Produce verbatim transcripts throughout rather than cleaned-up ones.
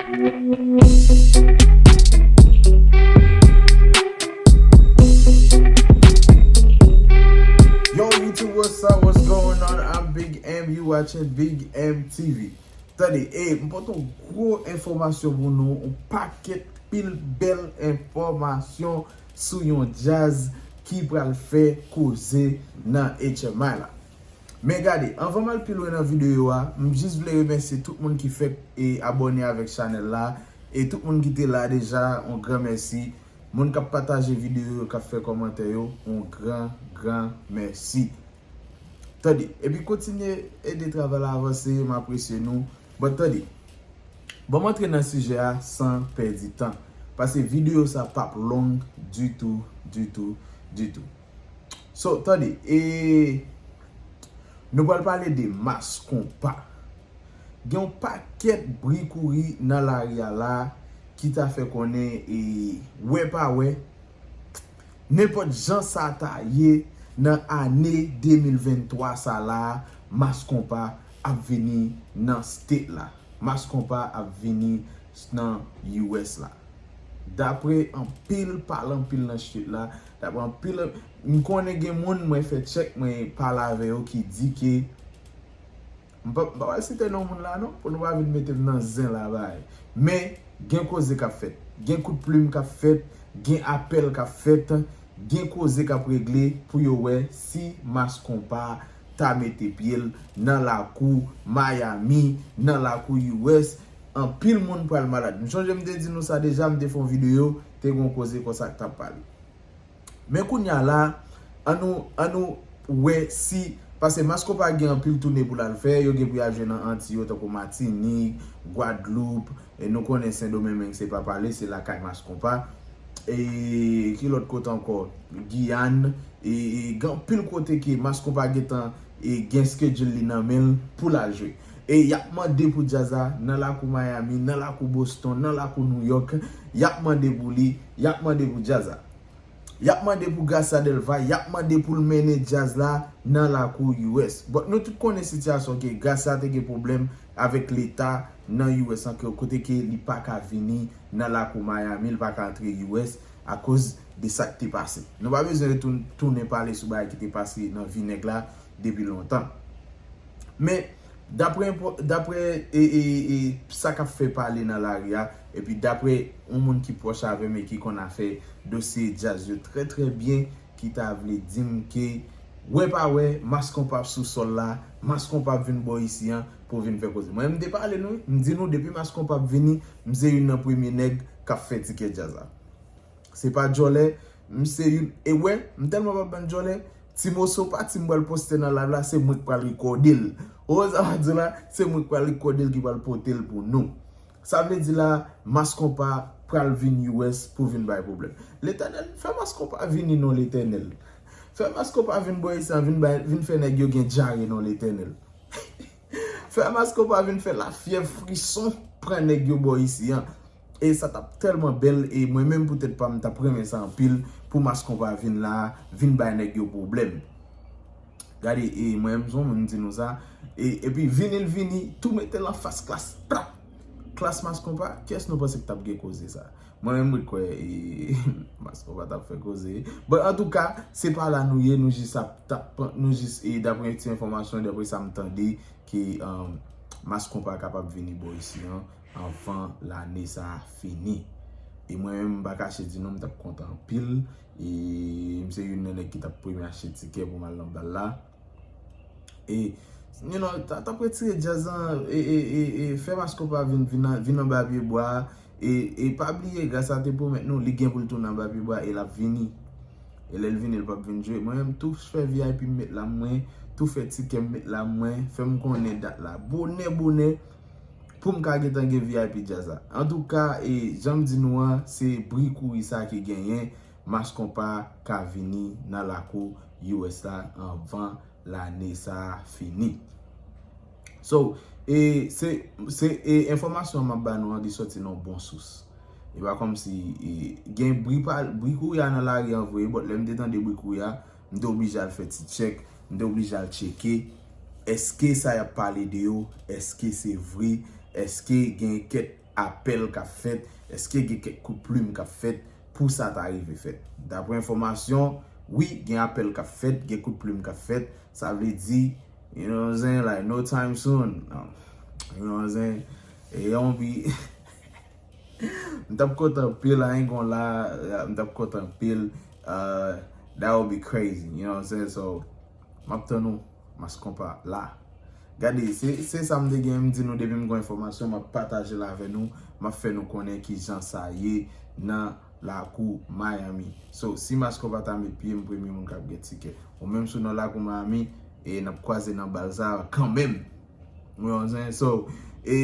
Yo, YouTube, what's up? What's going on? I'm Big M. You watching Big M T V. Tande, e, m pote yon gwo enfòmasyon pou nou, yon pakèt pil bèl enfòmasyon sou yon djaz ki pral fè koze nan H M I la. Men gade, anvan m al pi lwen nan videyo a, m jis vle remèsye tout moun ki fèk e abòne avèk chanèl la, e tout moun ki te la deja, yon gran mèsi. Moun k ap pataje videyo yo, k ap fè kòmantè yo, yon gran, gran mèsi. Tande, epi kontinye ede travay la avanse, m apresye nou. But tande, ban m antre nan sijè a san pèdi tan. Paske videyo sa p ap long ditou, ditou, ditou. So, tande, e nou pral pale de Mass Konpa. Gen yon pakèt bri kouri nan lari a la ki ta fè konnen, e wè pa wè, nenpòt jan sa ta ye nan ane de mil venntwa sa la, Mass Konpa ap vini nan state la. Mass Konpa ap vini nan U S la. Dapre anpil, pale anpil nan state la, dapre anpil, m konnen gen moun mwen fè tchèk, mwen pale avè yo ki di ke, m pa, m pa pral site non moun la non, pou nou pa vin mete m nan zen la bay. Men, gen koze k ap fèt. Gen kout plim k ap fèt, gen apèl k ap fèt, gen koze k ap regle pou yo wè si Mass Konpa ta mete pye l nan lakou Miami, nan lakou U S. Anpil moun pral malad. M sonje m te di nou sa deja, m te fè yon videyo, te gen yon koze konsa k t ap pale. Men kounye a la, an nou, an nou wè si, paske Mass Konpa gen anpil toune pou l al fè, yo gen pou y al jwe nan Anti yo, tankou Matinik, Gwadloup, e nou konnen Sendomeng se pa pale, se lakay Mass Konpa. E ki lòt kote ankò? Giyàn, e, e gen anpil kote ke Mass Konpa gentan, e gen schedule li nan men l pou l al jwe. E y ap mande pou djaz la nan lakou Miami, nan lakou Boston, nan lakou New York, y ap mande pou li, y ap mande pou djaz la. Y ap mande pou Gracia Delva, y ap mande pou l mennen djaz la nan lakou U S. But nou tout konnen sitiyasyon ke Gracia te gen pwoblèm avèk leta nan U S lan, ke kote ke li pa ka vini nan lakou Miami, li pa ka antre U S akoz de sa k te pase. Nou pa bezwen retoun-, tounen pale sou bagay ki te pase nan Vinèg la depi lontan. Men, dapre enpo-, dapre, e, e, e, sa k ap fè pale nan lari a, epi dapre yon moun ki pwòch avè m e ki konn afè dosye djaz yo trè, trè byen, ki ta vle di m ke, wè pa wè, Mass Konpa ap sou sòl la, Mass Konpa ap vin bò isi an pou vin fè koze. Mwen, m te pale nou, m di nou, depi Mass Konpa ap vini, m se youn nan premye nèg k ap fè tikè djaz la. Se pa djòlè, m se youn. E wè, m tèlman p ap ban djòlè, ti moso pati m pral poste nan live la, se mwen k pral rekòde l. Ou wè sa m ap di w la? Se mwen k pral rekòde l, ki pral pote l pou nou. Sa vle di la, Mass Konpa pral vin U S pou vin bay pwoblèm. Letènèl, fè Mass Konpa vini non, Letènèl. Fè Mass Konpa vin bò isi an, vin bay, vin fè nèg yo gen dyare non, Letènèl. Fè Mass Konpa vin fè lafyèv, frison pran nèg yo bò isi an. E sa t ap tèlman bèl, e mwen menm poutèt pa m, m t ap renmen sa anpil pou Mass Konpa vin la, vin bay nèg yo pwoblèm. Gade, e mwen menm, se yon moun, m di nou sa, e, epi vini l vini, tou mete l anfas Klass, plap! Klass, Mass Konpa, kiyès nou panse k t ap gen koze sa? Mwen menm, m ret kwè, e, Mass Konpa t ap fè koze. Bon, antouka, se pa la nou ye, nou jis ap, t ap, nou jis, e, dapre ti enfòmasyon, dapre sa m tande, ke, um, Mass Konpa kapab vini bò isi an anvan lane sa a fini. E mwen menm, m pa kache di nou, m t ap kontan anpil. E m se youn nan nèg ki t ap premye achte tikè pou m al nan bal la. E, you know, t ap, t ap retire djaz lan, e, e, e, e fè Mass Konpa vin, vin, vin anba pye bwa a. E, e pa bliye, Gracia te pwomèt nou, li gen pou l tounen anba pye bwa e l ap vini. E lè l vini, l p ap vin jwe. Mwen menm, tou fè V I P m met la mwen, tou fè tikè m met la mwen, fè m konnen dat la. Bonè, bonè, pou m ka gentan gen V I P djaz la. Antouka, e, jan m di nou an, se bri kouri sa ki genyen, Mass Konpa ka vini nan lakou U S la anvan lane sa a fini. So, e, se, se, e, enfòmasyon an m ap ba nou an, li sòti nan yon bon sous. E pa kòmsi, e, gen bri pa, bri kouri a nan lari an vre, but lè m te tande bri kouri a, m te oblije al fè ti tchèk, m te oblije al tcheke, èske sa y ap pale de yo, èske se vre, èske gen kèk apèl k ap fèt? Èske gen kèk kout plim k ap fèt pou sa ta rive fèt? Daprè enfòmasyon, wi, gen apèl k ap fèt, gen kout plim k ap fèt. Sa vle di, you know what I'm saying, like, no time soon. Um, you know what I'm saying? E yon bi, m t ap kontan anpil, I ain't gonna lie, m t ap kontan anpil. Uh, that would be crazy, you know what I'm saying? So, m ap tann ou, Mass Konpa la. Gade, se, se sa m te gen, m di nou depi m gon enfòmasyon, m ap pataje l avè nou, m ap fè nou konnen kijan sa ye nan lakou Miami. So, si Mass Konpa ta met pye, m premye moun k ap gen tikè. Ou menm si w nan lakou Miami, e n ap kwaze nan bal sa kanmenm. Ou wè sa m di? So, e,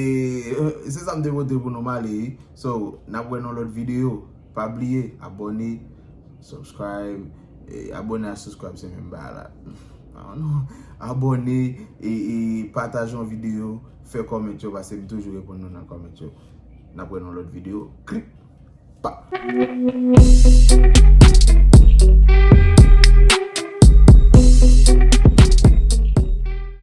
se sa m te pote pou nou, m ale. So, n ap wè nan lòt videyo. Pa bliye, abòne, subscribe, e, abòne ak subscribe se menm bagay la. I don't know. Abòne, e, e pataje yon videyo, fè kòmantè yo, paske m toujou reponn nou nan kòmantè yo. N ap wè nan lòt videyo. Klik. Pa.